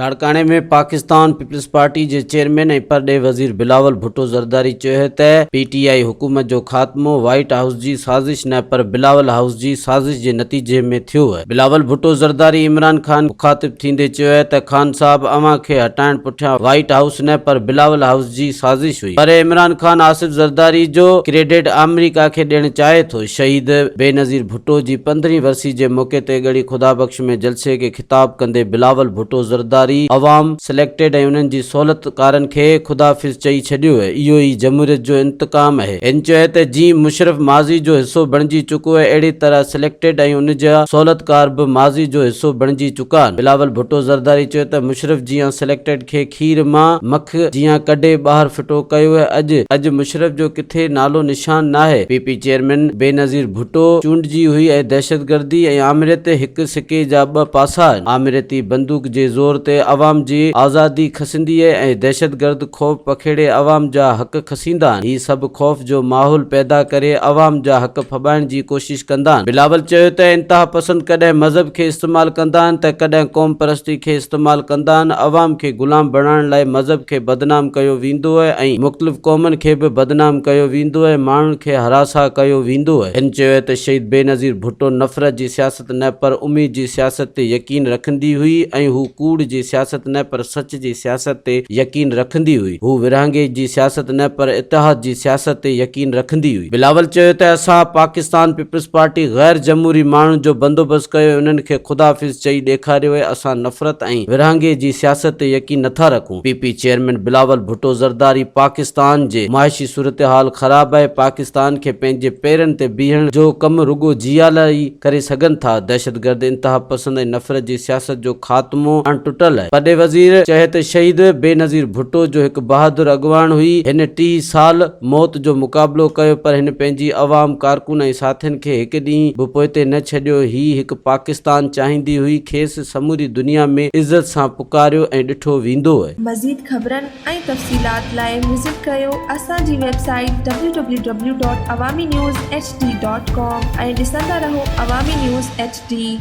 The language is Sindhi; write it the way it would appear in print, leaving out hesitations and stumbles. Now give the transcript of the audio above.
لاڙڪاڻي ۾ پاڪستان پيپلز پارٽي جي چيئرمين ۽ پرڏيهي وزير بلاول ڀٽو زرداري چيو ته پي ٽي آء حڪومت جو خاتمو وائيٽ هائوس جي سازش نه پر بلاول هائوس جي سازش جي نتيجي ۾ ٿيو. بلاول ڀٽو زرداري عمران خان مخاطب ٿيندي چيو ته خان صاحب اوهان کي هٽائڻ پٺيان وائيٽ هائوس نه پر بلاول هائوس جي سازش هئي پر عمران خان آصف زرداري جو ڪريڊٽ آمريڪا کي ڏيڻ چاهي ٿو. شهيد بينظير ڀٽو جي پندرهين ورسي جي موقعي تي ڳڙهي خدا بخش ۾ جلسي کي خطاب ڪندي بلاول ڀٽو زرداري عوام، سليڪٽيڊ ۽ انهن جي سهولتڪارن کي خداحافظ چئي ڇڏيو اهي، اهو ئي جمهوريت جو انتقام اهي. هن چيو ته جيئن مشرف ماضي جو حصو بڻجي چڪو اهي اهڙي طرح سليڪٽيڊ ۽ ان جا سهولتڪار به ماضي جو حصو بڻجي چڪا آهن. بلاول ڀٽو زرداري چيو ته مشرف جيان سليڪٽيڊ کي کير مان مک جيان ڪڍي ٻاهر ڦٽو ڪيو اهي، اڄ اڄ مشرف جو ڪٿي نالو نشان ناهي، P P chairman Benazir Bhutto چونڊجي هئي ۽ دهشتگردي ۽ آمريت هڪ سڪي جا ٻه پاسا آهن، آمريتي بندوق جي زور تي عوام جي آزادي کسندي اهي ۽ دهشتگرد خوف پکيڙي عوام جا حق کسيندا آهن، هي سڀ خوف جو ماحول پيدا ڪري عوام جا حق ڦٻائڻ جي ڪوشش ڪندا آهن. بلاول چيو ته انتهاپسند ڪڏهن مذهب کي استعمال ڪندا آهن ته ڪڏهن قومپرستي کي استعمال ڪندا آهن، عوام کي غلام بڻائڻ لاء مذهب کي بدنام ڪيو ويندو اهي ۽ مختلف قومن کي به بدنام ڪيو ويندو اهي، ماڻهن کي هراسان ڪيو ويندو اهي. هن چيو ته شهيد بينظير ڀٽو نفرت جي سياست نه پر اميد جي سياست تي يقين رکندي هئي ۽ هو ڪوڙ جي سياست نه پر سچ جي سياست تي يقين رکندي هئي، هو ورهاڱي جي سياست نه پر اتحاد جي سياست تي يقين رکندي هئي. بلاول چيو ته اسان پاڪستان پيپلز پارٽي غير جمهوري ماڻهن جو بندوبست ڪيو ۽ انهن کي خدا حافظ چئي ڏيکاريو اهي، اسان نفرت ۽ ورهاڱي جي سياست تي يقين نٿا رکون. P P chairman Bilawal Bhutto Zardari Pakistan جي معاشي صورتحال خراب آهي، پاڪستان کي پنهنجي پيرن تي بيهڻ جو ڪم رڳو جيالا ئي ڪري سگهن ٿا، دهشتگرد، انتهاپسند ۽ نفرت جي سياست جو خاتمو اڻ ٽٽل آهي. پرڏيهي وزير چيو ته شهيد بينظير ڀٽو جو هڪ بهادر اڳواڻ هئي، هن 30 سال موت جو مقابلو ڪيو پر هن پنهنجي عوام، ڪارڪن ۽ ساٿين کي هڪ ڏينهن به پوئتي نه ڇڏيو، هي هڪ پاڪستان چاهيندي هئي، کيس سموري دنيا ۾ عزت سان پڪاريو ۽ ڏٺو ويندو. مزيد خبرن ۽ تفصيلات لاء وزٽ ڪريو اسان جي website W W W dot Awami news H D dot com ۽ ڏسندا رهو عوامي نيوز ايڇ ڊي.